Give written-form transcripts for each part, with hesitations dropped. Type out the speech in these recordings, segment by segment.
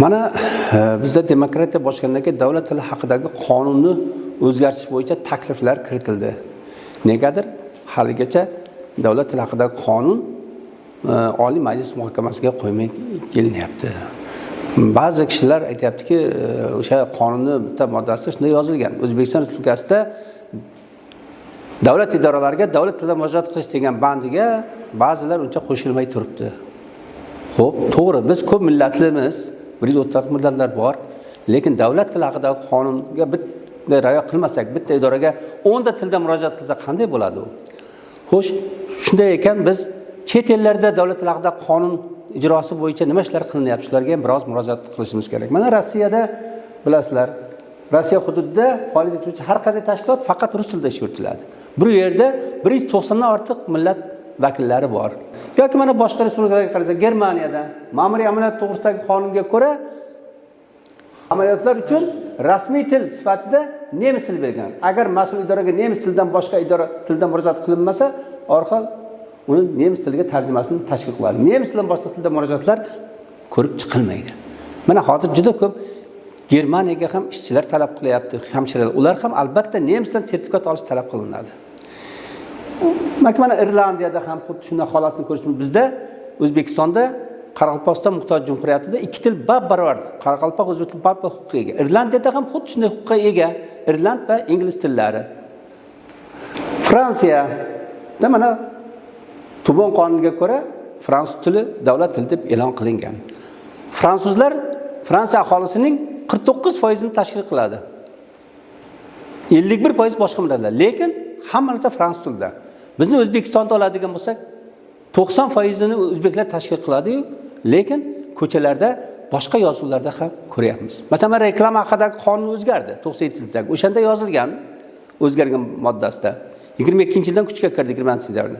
Mana bizda demokratiya boshlangandan keyin davlat tili haqidagi qonunni o'zgartirish bo'yicha takliflar kiritildi. Negadir haligacha davlat tili haqidagi qonun Oliy Majlis muhokamasiga qo'ymay kelinyapti. Ba'zi kishilar aytyaptiki, o'sha qonunni bitta moddasida shunday yozilgan: O'zbekiston Respublikasida davlat idoralariga davlat tilida murojaat qilish degan bandiga ba'zilar uncha qo'shilmay turibdi. Xo'p, to'g'ri, biz ko'p millatlimiz, 136 millatlar bor, lekin davlat tili haqidagi qonunga bitta rioya qilmasak, bitta idoraga 10 ta tilda murojaat qilsa qanday bo'ladi u? Xo'sh, shunday ekan, biz chet ellarda davlat tili haqidagi qonun ijrosi bo'yicha nima ishlar qilinyapti, shularga ham biroz murojaat qilishimiz kerak. Mana Rossiyada bilasizlar, Rossiya hududida faoliyat etuvchi har qanday tashkilot faqat rus tilida ish yuritiladi. Bu yerda 190 dan ortiq millat vakillari bor. Yoki mana boshqa respublikalarga qarasak, Germaniyada ma'muriy amaliyot to'g'risidagi qonunga ko'ra amaliyotlar uchun rasmiy til sifatida nemis tili berilgan. Agar mas'ul idoraga nemis tilidan boshqa idora tilida murojaat qilinmasa, orqali uni nemis tiliga tarjimasini tashkil qiladi. Nemis tilidan boshqa tilda murojaatlar ko'rib chiqilmaydi. Mana hozir juda ko'p Germaniyaga ham ishchilar talab qilyapti, hamshiralar. Ular ham albatta nemisdan sertifikat olish talab qilinadi. Mana Irlandiyada ham xuddi shunday holatni ko'rish mumkin. Bizda O'zbekistonda Qoraqalpog'iston Muxtor Jumhuriyatida ikki til bab-barobar, qoraqalpoq o'zbek tili bab-barobar huquqqa ega. Irlandiyada ham xuddi shunday huquqqa ega irland va ingliz tillari. Fransiyada mana Tubon qonuniga ko'ra fransuz tili davlat tili deb e'lon qilingan. Fransuzlar Fransiya aholisining 49%ni tashkil qiladi. 51% boshqa millatlar, lekin hamma narsa fransuz tilida. Bizni O'zbekistonda oladigan bo'lsak, 90%ini o'zbeklar tashkil qiladi-yu, lekin ko'chalarda boshqa yozuvlarda ham ko'ryapmiz. Masalan, reklama haqidagi qonun o'zgardi 97-yilda. O'shanda yozilgan, o'zgargan moddasida 22-yildan kuchga kirdi, 20-sentyabrda.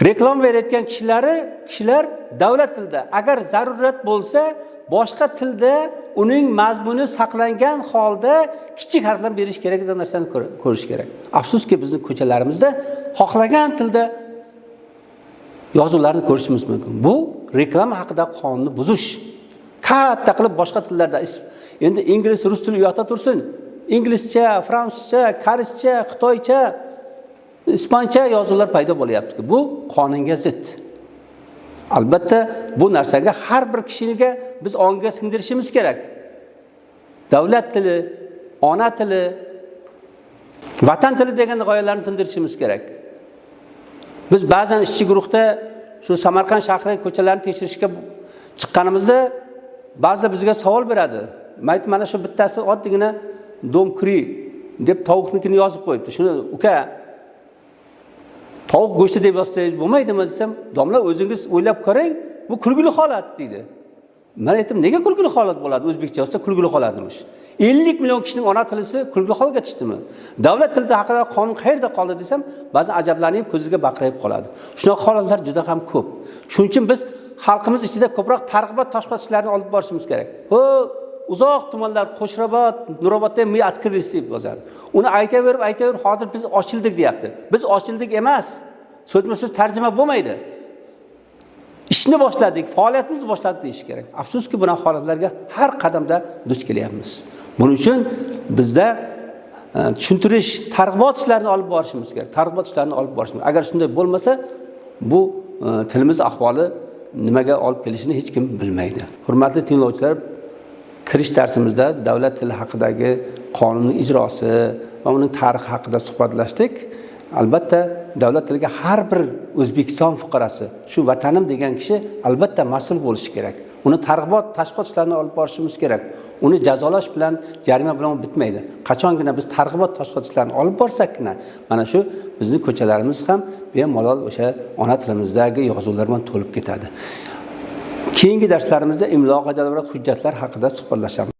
Reklama berayotgan kishilar davlat tilida, agar zarurat bo'lsa, boshqa tilda uning mazmuni saqlangan holda kichik harflar berish kerak degan narsani ko'rish kerak. Afsuski, bizni ko'chalarimizda xohlagan tilda yozuvlarni ko'rishimiz mumkin. Bu reklama haqidagi qonunni buzish. Katta qilib boshqa tillarda, endi ingliz, rus tili u yoqda tursin, inglizcha, fransuzcha, koreyscha, xitoycha, ispancha yozuvlar paydo bo'lyapti. Bu qonunga zid. Albatta bu narsaga har bir kishiga biz ongiga singdirishimiz kerak. Davlat tili, ona tili, vatan tili degan g'oyalarni singdirishimiz kerak. Biz ba'zan ishchi guruhda shu Samarqand shahri ko'chalarini tekshirishga chiqqanimizda ba'zida bizga savol beradi. Man mana shu bittasi oddiygina dom kuri deb tovuqnikini yozib qo'yibdi. Shuni uka tovuq go'shti deb yozsangiz bo'lmaydimi desam, domla o'zingiz o'ylab ko'ring, bu kulgili holat deydi. Men aytdim, nega kulgili holat bo'ladi? O'zbekcha yozsa kulgili holatmish. 50 million kishining ona tilisi kulgili holga tushdimi? Davlat tilida haqida qonun qayerda qoldi desam, ba'zan ajablanib ko'ziga baqirayib qoladi. Shunaqa holatlar juda ham ko'p. Shuning uchun biz xalqimiz ichida ko'proq targ'ibot tashviqot ishlarini olib borishimiz kerak. Ho, uzoq tumanlar, Qo'shrabot, Nurobodda мы открылись deb yozadi. Uni aytaverib, aytaverib hozir biz ochildik deyapti. Biz ochildik emas. So'zma-so'z tarjima bo'lmaydi. Ishni boshladik, faoliyatimizni boshladik deyish kerak. Afsuski, bunaqa holatlarga har qadamda duch kelyapmiz. Buning uchun bizda tushuntirish, targ'ibot ishlarini olib borishimiz kerak. Targ'ibot ishlarini olib borishimiz. Agar shunday bo'lmasa, bu tilimiz ahvoli nimaga olib kelishini hech kim bilmaydi. Hurmatli tinglovchilar, kirish darsimizda davlat tili haqidagi qonunning ijrosi va uning tarixi haqida suhbatlashdik. Albatta, davlat tiliga har bir O'zbekiston fuqarosi, shu vatanim degan kishi albatta mas'ul bo'lishi kerak. Uni targ'ibot, tashviqot ishlarini olib borishimiz kerak. Uni jazolash bilan, jarima bilan bitmaydi. Qachongina biz targ'ibot, tashviqot ishlarini olib borsakgina, mana shu bizni ko'chalarimiz ham bemalol o'sha ona tilimizdagi yozuvlar bilan to'lib ketadi. Keyingi darslarimizda imlo qoidalari va hujjatlar haqida suhbatlashamiz.